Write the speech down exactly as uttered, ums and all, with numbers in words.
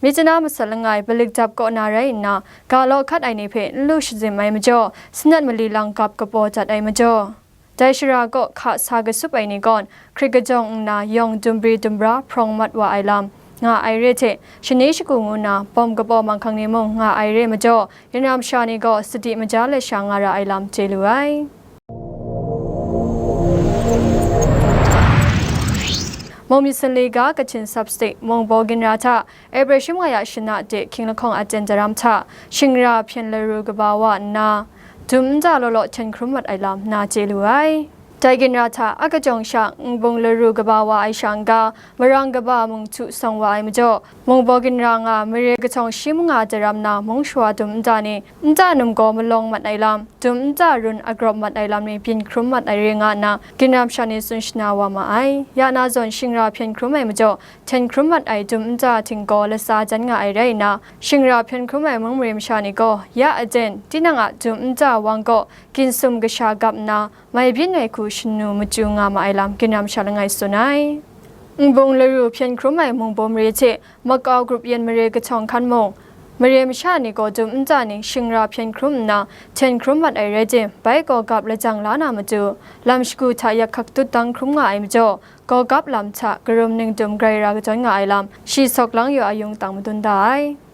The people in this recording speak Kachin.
Myitkyina masat langai Balikdap kaw na rai nna, ga law hkat ai ni hpe n lu shazim ai majaw, sanat mali lang gap kapaw dat ai majaw, dai shara kaw hka sa kasup ai ni gawn, hkrit kajawng nna yawng dumbri dumbra hprawng mat wa ai lam nga ai re hte, shani shagu ngu nna bawm kabaw manghkang ni mung nga ai re majaw, ginram sha ni gaw sadi maja let sha nga ra ai lam chye lu ai. Mung myit sanli ga Kachin Sub-State Mungbaw Ginra hta April shi mungga ya shana de hkying lahkawng aten daram hta shingra hpyen laru kaba wa nna, dum nta law law hten hkrum mat ai lam na chye lu ai. Dai ginra hta a kajawng sha nbung laru kaba wa ai sha n-ga, marang kaba mung htu sawng wa ai majaw, Mungbaw Ginra nga mare kahtawng shi mungga daram na mung shawa dum nta ni nta num gaw malawng mat ai lam, dum nta run agrawp mat ai lam ni byin hkrum mat ai re nga nna, ginram sha ni tsun shana wa ma ai. Ya na zawn shingra hpyen hkrum ai majaw, hten hkrum mat ai dum nta htinggaw latsa jan nga ai rai nna, shingra hpyen hkrum ai mung mare masha ni gaw, ya aten, tinang a dum nta wang gaw, ginsum kasha gap nna, mai byin ai hku shanu machyu nga ma ai lam ginram sha langai tsun ai. Nbung laru hpyen hkrum ai mungbaw mare hte makau grup yen mare kahtawng hkan mung, mare masha ni gaw dum nta ni shingra hpyen hkrum nna, hten hkrum mat ai rai tim, bai gaw gap lajang la na matu, lam shagu hta yak hkak dut dang hkrum nga ai majaw, gaw gap lam hta karum ningdum grai ra kadawn nga ai lam, shi sawk lang yaw ayung tang madun da ai.